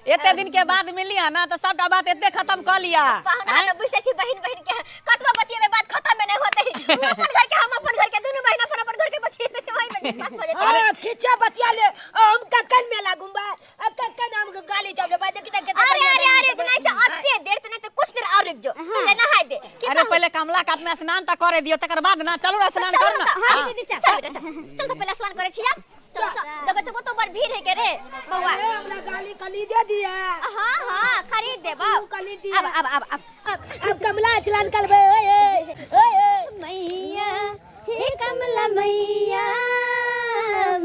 एते दिन के बाद मिली है ना तो सबटा बात एते खत्म कऽ लिया। पाहुना हम बुझते छी बहिन बहिन के कतबो बतियेबे बात खत्म में नहीं होते। उ अपन घर के हम अपन घर के दुनू बहिन अपन अपन घर के बतियेबे वही में दिन पास हो जेतै। अरे खिच्चा बतिया ले हम कक्कन में लागूं बा अब कक्कन हम गाली चावले बा देखी देख। अरे अरे अरे नहीं तो अते देर तो नहीं तो कुछ देर और रुक जो, पहले नहाय दे। की अरे पाहुन? पहले कमला कात में स्नान त करे दियो तकर बाद ना चलू ना स्नान चल करू ना। हां हाँ। दीदी चल बेटा चल चल तो पहले स्नान करे छिया। चल चल देखो छो तो बड़ भीड़ है के रे बउआ। अरे हमरा गाली कली दे दिया। हां हां खरीद दे बाप। तू कली दिया। अब अब अब अब अब कमला स्नान करबे। ओए ओए ओए मैया हे कमला मैया,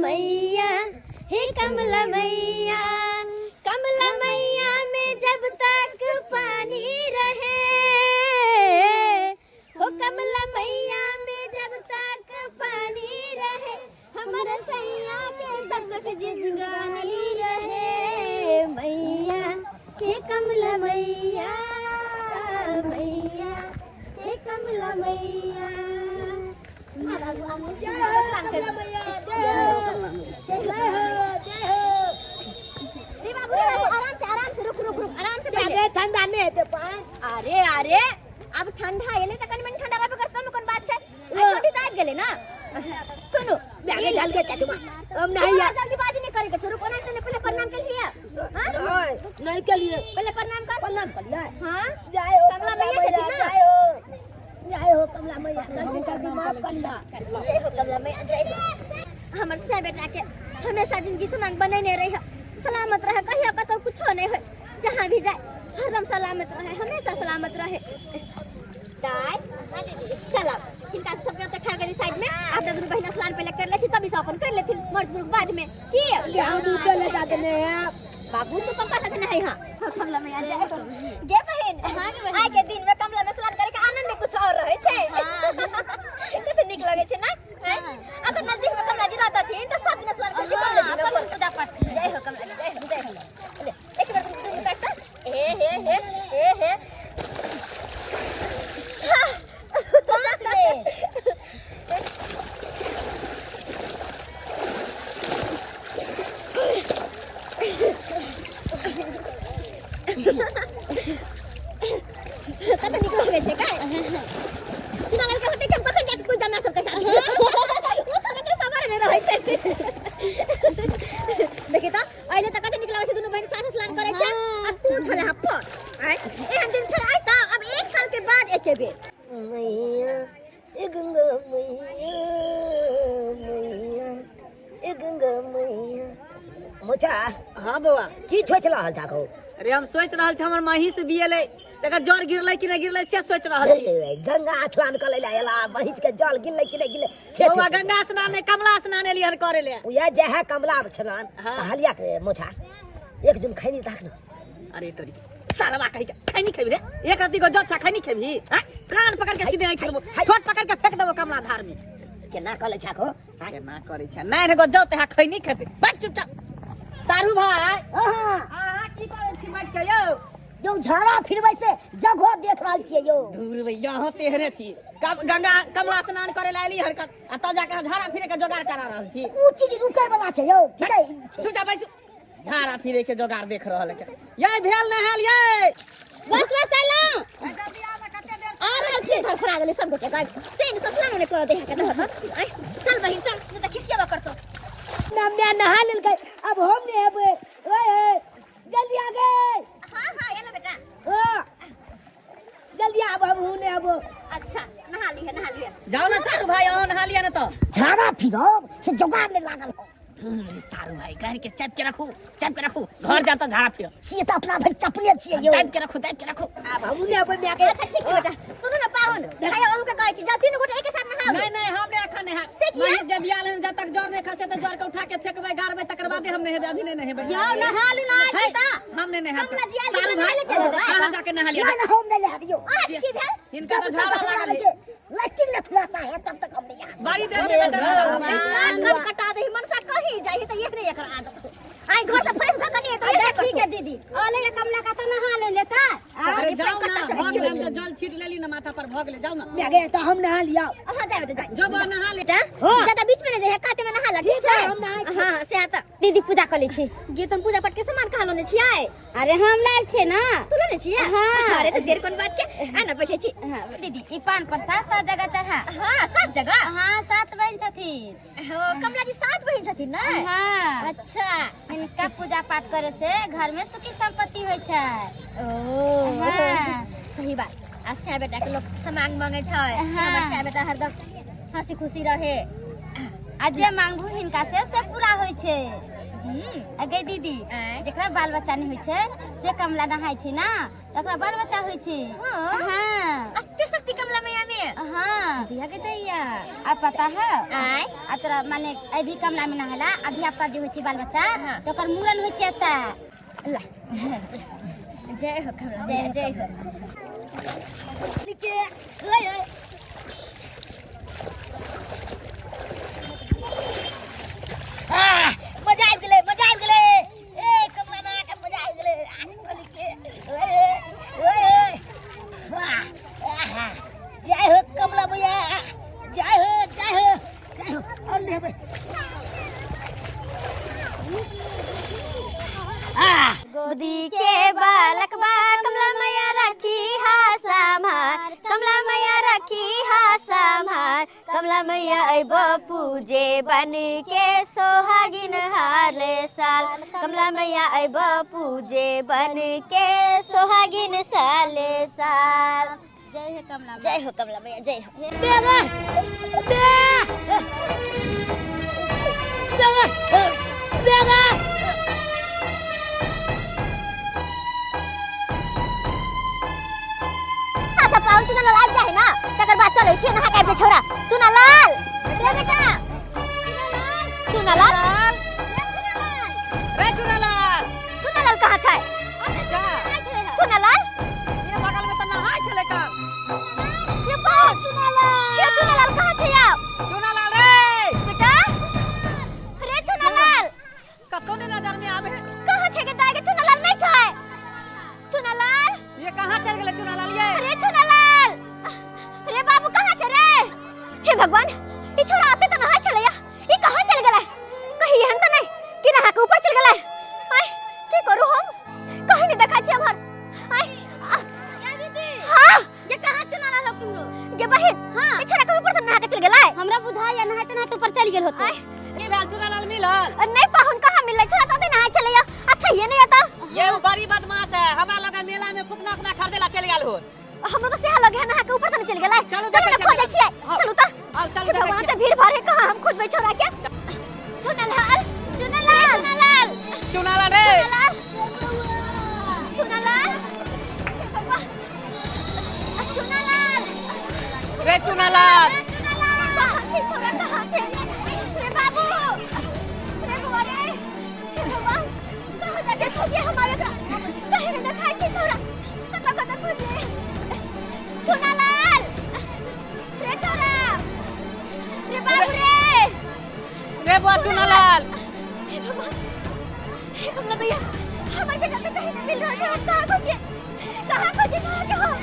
मैया हे कमला मैया, कमला मैया में जब तक पानी रहे, हो कमला मैया में जब तक पानी रहे, हमर सैया के तब तक जिंदगानी रहे। मैया हे कमला मैया, मैया हे कमला मैया। जय हो कमला मैया, जय हो जय हो जय हो। रे बाबू रे बाबू आराम से आराम से रुक रुक रुक आराम से पहले। अरे ठंडा नहीं है तो पान। अरे अरे अब ठंडा एले त कनी मनी ठंडा रहबे करतौ में कोन बात छै। आई ठंडी त आबि गेलै ना। सुनू बैगे ढल के चचमा हम नहीं नहीं जल्दीबाजी नहीं करे के छै, रुको ना तने पहले प्रणाम कर लिया। हां नहीं नहीं के लिए पहले प्रणाम कर। प्रणाम कर लिया। हां जय हो कमला मैया छथिन ना? जय हो जय हो कमला मैया, जल्दी जल्दी माफ कर लिया। जय हो कमला मैया जय हो। हमर से बेटा के हमेशा जिंदगी समान बनैने रही, सलामत रहे, कहियो कतौ कुछो नहीं होय, जहाँ भी जाए हरदम सलामत रहे, हमेशा सलामत रहे। दाय चल अब हिनका सबके ओतऽ ठाढ़ करी साइड में, आप दुनू बहिन स्नान पहिले कर लै छी तब ई सब अपन कर लेथिन मर्द पुरुष बाद में। की हम दूध ले जाते ने बाबू तो पप्पा साथे नहीं। हां हां कमला मैया जय हो। गे बहिन आइ के दिन में कमला में स्नान करे के आनंद कुछ और रहे छै। कते नीक लगे छै ना? अगर नजदीक में कमला जी रहतथिन त सब दिन स्नान करके कमला जी सब दिन पूजा पाठ। जय हो कमला जी जय हो जय हो। ले एक बार तुम काट हे हे हे हे हे। पाँच बेर। कते नीक लगे छै काय चुना लड़का होते कि हम कखन जाके कोई जमा सबके साथ ओ छोरा के सबर नहि रहै छै। देखी त अहिले त कते नीक लगै छै दुनू बहिन साथ स्नान करै छै आ तू छले हा पर आय एहन दिन फेर आय त अब एक साल के बाद एके बेर। मैया ए गंगा मैया, मैया ए गंगा मैया। मोचा। हाँ बौआ। की सोच रहल छा कहू? अरे हम सोच रहल छी हमर महींस बियेलै तकर जर गिरलै कि नहि गिरलै से सोच रहल छी। गंगा स्नान करै लए एला महींस के जल गिरलै कि नहि गिरलै से बौआ सोच। गंगा स्नान नहि कमला स्नान एलियै हन करै लए। उएह जे है कमला स्नान। हाँ। कहलिया के मोछा एक जुन खैनी ताक न। अरे तोरी सालवा कहि के खैनी खेबी रे, एक रत्ती गो जल छा खैनी खेबी? हां कान पकड़ के सीधे आंखि देबो, ठोट पकड़ के फेंक देबो कमला धार में। केना कलै छा को? केना करै छा नहीं गो जल ते खैनी खेते बैठ चुपचाप। सारू भाई अहाँ अहाँ की करै छी बैठ के यौ? यौ झाड़ा फिरबै से जगहो देख रहल छियै यौ। दूर भैया अहाँ तेहने छी, गंगा कमला स्नान करे ला एली हरकत आ तब जाके झाड़ा फिरे के जोगाड़ करा रहल छी। उ चीज रुकै वाला छै यौ, की कहै छै? चुपचाप बैसू, झाड़ा फिरे के जोगाड़ देख रहल है। ये भेल नहायल ये। बस बस एलहुँ। जल्दी आब कते देर आ रहल छी। धरफड़ा गेलै सब गोटे गाय चैन से स्नान नहि करऽ दे के दह। आय चल बहिन चल, नहि तऽ खिसियाबा करतौ। नाम ने नहा लेलकै अब हम ने हेबै। ओए जल्दी आ गए। हां हां एलो बेटा। हां जल्दी आब हम ने हेबो। अच्छा नहा लिहे नहा लिहे। जाओ ना सारू भाई अहाँ नहा लिअ ना तऽ। झाड़ा फिरब से जोगाड़ नहि लागल हो। सारू भाई गाड़ के चाप के रखू, चाप के रखू, घर जाता झाड़ा फिर। से तऽ अपना भरि चपले छियै यौ। दाबि के रखू, दाबि के रखू। आब हमहूँ ने हेबै माय के। अच्छा ठीक छै बेटा, सुनू ने पाहुन, भाई अहूँ के कहै छी जाउ तीनू गोटे एके साथ नहाउ। नहीं नहीं हम नहीं एखन नहायब। से किया? महींस जब बियाल हन, जब तक जर नहीं खसे तऽ जर के उठा के फेंकबै गाड़बै तकर बादे हम नहेबै, अभी नहीं नहेबै। यौ नहा लू ना है, छी तऽ। हम नहीं नहायब। कमला जी आयल सारू छी, भाई, नहाय लए चलि जेबै। अहाँ जाके नहा लिअ। नहीं, नहीं, हम नहीं नहायब यौ। अहाँ की भेल? हिनका जब तऽ तक झाड़ा हमरा लागल लगे लैट्रिन में खुलासा है तब तक हम नहीं आएब। बारी देर से बेचारा चल। नाक कटा दही मनसा कहीं जाही तऽ एहने एकर आदत। आई घर से फ्रेश भऽ कनी तो अच्छा ठीक है दीदी, अले ये कमला का तो नहा ले लेता। अरे जाओ ना, भऽ गेलै, हम तऽ जल छीट लेली ना माथा पर, भऽ गेलै, जाओ ना। मैं गए तो हम नहा लिया। अहाँ जाय बेटा, जाय। जो बा नहा ले। बेटा, हाँ। ज्यादा बीच में नहीं जाइए, काते में नहा ला, ठीक ठीक है, छै? हम नहाय छी। हाँ, से आता। दीदी पूजा कर लै छी। गे तुम पूजा पाठ के सामान कहाँ लोने छियै? अरे हम लायल छियै ना। तू लोने छियै? हाँ। अरे तो देर कोन बात के, आ ना बैठे छी। हाँ, दीदी ई पान प्रसाद सात जगह चढ़ा। हाँ, सात जगह? हाँ, सात बहन छथिन। हो, कमला जी सात बहन छथिन ना? हाँ। अच्छा। हिनका पूजा पाठ करे से घर में सुखी संपत्ति होइ छै। ओ। हाँ। सही बात। आ सै बेटा के लोग सामान मांगे छै। हाँ। हमर सै बेटा हरदम हंसी खुशी रहे। आ जे मांगू हिनका से पूरा होइ छै। हम्म। आ गई दीदी, आँय? जेकरा बाल बच्चा नहीं होइ छै से कमला नहाय छै ना, तकरा बाल बच्चा होइ छै। हाँ। हाँ। अते शक्ति कमला मैया में। हाँ। दिया के दैया। आ पता है? आँय? आ तोरा माने अभी कमला में नहाला, आ धिया पुता जे होइ छै बाल बच्चा, हाँ। तो ओकर मूड़न होइ छै एतऽ। ला। जय हो कमला मैया, जय हो। के ओए ओए। आह, मजा आबि गेलै, मजा आबि गेलै। ए कमला नहा के मजा आबि गेलै। आह, बोली के, ओए, ओए, ओए। वाह, आहा। जय हो कमला मैया, जय हो, जय हो, जय हो। और नहेबै। आह। गोदी के बालक बा कमला मैया राखी हा संभार, कमला मैया राखी हा संभार, कमला मैया अइब पूजे बन के सोहागिन हाले साल, कमला मैया अइब पूजे बन के सोहागिन साले साल। जय हो कमला मैया। जय हो कमला मैया, जय हो। बेगा, बे, बेगा, बेगा। अच्छा पाउन चुना लाल आबि जाए ना, तकर बाद चलै छियै नहा के आबि जाय छौड़ा। चुना लाल रे बेटा, चुना लाल, रे चुना लाल, चुना लाल कहाँ छै? जा। चुना लाल ये बगल में तऽ नहाय छलै का। ये बाप चुना लाल, ये चुना लाल कहाँ छै आब? चुना लाल रे बेटा, रे चुना लाल कतौ ने नजर में आबे है। कहाँ छै गे दाइ गे? चुना लाल नहि छै। चुना लाल ये कहाँ चल गेलै चुना लाल ये? अरे चुना लाल रे बाबू कहाँ छै रे? हे भगवान, ई छोरा आते तऽ नहाय छलैया, ई कहाँ चल गेलै? कहीं एहन तऽ नहि कि नहा के ऊपर चल गेलै? आय की करू हम, कहीं नहि देखै छियै एम्हर। आय या दीदी, हाँ? ये कहाँ चुना लाल हो किम्हरो? गे बहिन, हाँ। ई छोरा के ऊपर तऽ नहा के चल गेलै। हमरा बुझाइया नहाते नहाते ऊपर चलि गेल होतै। की भेल चुना लाल मिलल? नहीं पाहुन कहाँ मिललै, छोरा तऽ ओतै नहाय छलैया। अच्छा ये नहीं आता। ये उ बड़ी बदमाश है, हमरा लगे मेला में फुकना उकना खरीदे ला चल गेल हो। हमरा तऽ सेहा लगे है, नहा के ऊपर तऽ नहीं चल गेलै। चलू चलू देखै ना छियै खोजै छियै, मेला। चलू तऽ। आउ, चलू हे देखै भगवान, छियै। तऽ भीड़ भाड़ है, कहाँ हम खोजबै छोरा के? चुना लाल, चुना लाल, चुना लाल, चुना लाल रे, चुना लाल, हे भगवान, चुना लाल रे, चुना लाल कहाँ छै छोरा, कहाँ छै रे बाबू, रे बौआ रे? हे भगवान, कहाँ जाके खोजिए हम आब एकरा? कहीं नहि देखाइ छै छोरा, कतऽ कतऽ खोजिए। चुना लाल रे छोरा रे बाबू रे, रे बुआ चुना लाल। हे भगवान, हे कमला भैया, हमर बेटा तो कहीं नहीं मिल रहा है। हम कहाँ खोजिए, कहाँ खोजिए छोरा के हम?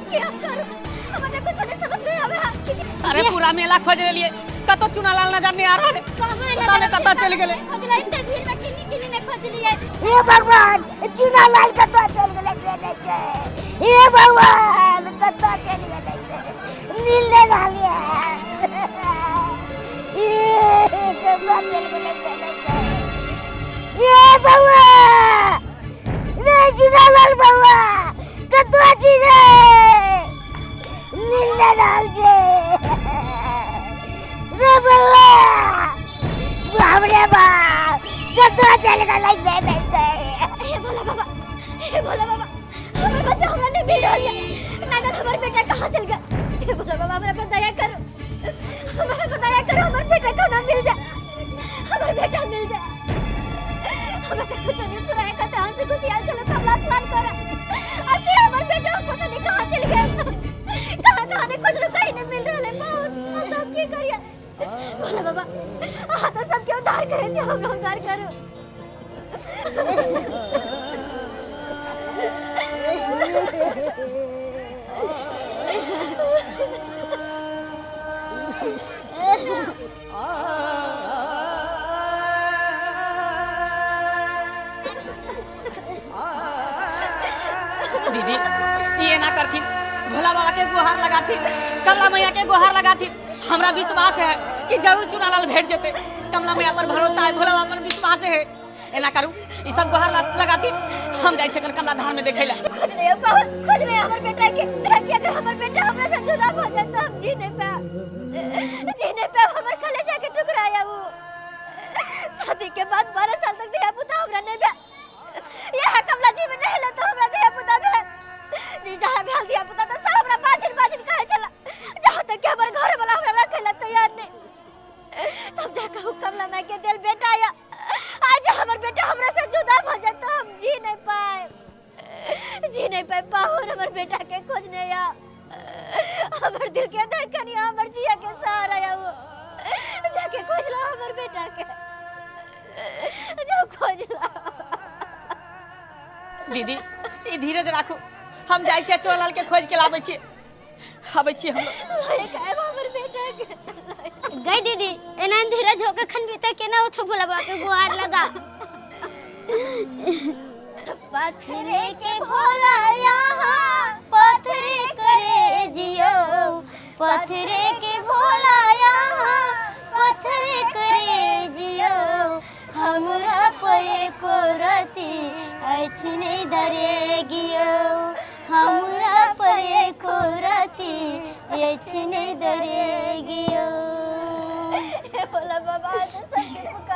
की हम करू, हमरा तो कुछ नहीं समझ में आवे है। अरे पूरा मेला खोज लेलिए, कतौ चुना लाल नजर नहीं आ रहा है। कहाँ पता नहीं कतऽ चलि गेलै। खोजलै एते भीड़ में किन्नी किन्नी ने खोजलियै। हे भगवान, चुना लाल कतऽ चलि गेलै से नहि छै। हे भगवान, कतऽ चलि गेलै से मिल नहि रहल ये। हे, कतऽ चलि गेलै से नहि छै। हे बौआ रे, चुना लाल बौआ कतऽ छी रे? मिल नहि रहल छै रे बौआ। बाप रे बाप, कतऽ चलि गेलै से नहि छै। हे भोला बाबा, हे भोला बाबा, हमर बच्चा हमरा नहीं मिल रहल ये। ना जाने हमर बेटा कहाँ चल गया। हे भोला बाबा, हमरा पर दया करो, हमरा पर दया करो, हमर बेटा कहाँ मिल जाए, हमर बेटा मिल जाए। हमरा तो कुछ नहीं सुनाया, कहते हंसी खुशी आयल छलै कमला स्नान करे, अथी हमर बेटा पता नहीं कहाँ चल गया। कहाँ कहाँ नहीं खोजलहुँ, कहीं नहीं मिल रहल है। बहुत हम तो की करिए? भोला बाबा, अहाँ तो सबके उद्धार करै छी, हमरो उद्धार करू। दीदी, ई एना करथिन, भोला बाबा के गुहार लगाथिन, कमला मैया के गुहार लगाथिन। हमरा विश्वास है कि जरूर चुनालाल भेट जेते। कमला मैया पर भरोसा है, भोला बाबा पर विश्वास है। एना करू, ई सब गुहार लगाथिन, हम जाइ छियै कमला धार में देखै ला। खोज रहे हो बाबा, खोज रहे हमर बेटा के, कि अगर हमर बेटा हमरा से जुदा भ जाए तो हम जी नहीं पाएब, जी नहीं पाएब। हमर कलेजा के टुकड़ा है वो। शादी के बाद 12 साल तक धिया पुता हमरा नहीं भेल। यह कमला जी में नहीं तो हमरा धिया पुता भेल जी, जहाँ भेल धिया पुता तो सब हमरा बाजिन बाजिन कहै छला, जहाँ तक कि हमर घर वाला हमरा रखे ला तैयार नहीं। तब जा कहू कमला माय के दिल बेटा या आज हमर बेटा हमरा से जुदा भ जाए तो हम जी नहीं पाए, जी नहीं पाए। पाहुन हमर बेटा के खोजने या हमर दिल के धड़कन या हमर जिया के सहारा या वो, जाके खोज लो हमर बेटा के, जो खोज लो। दीदी, ई धीरज राखू, हम जाइ छियै चोलाल के खोज के लाबै छियै, आबै छियै हम। हमर बेटा के गई दीदी, एना धीरज होके खन बीते केना उठ भोला बाबा के गुहार लगा। पत्थरे के भोला यहाँ पत्थरे करे जियो, पत्थरे के भोला यहाँ पत्थरे करे जियो, हमरा पे को रति अछि नहीं धरे गियो, हमरा पे को रति अछि नहीं धरे गियो। हे भोला बाबा, तो सबके पुकार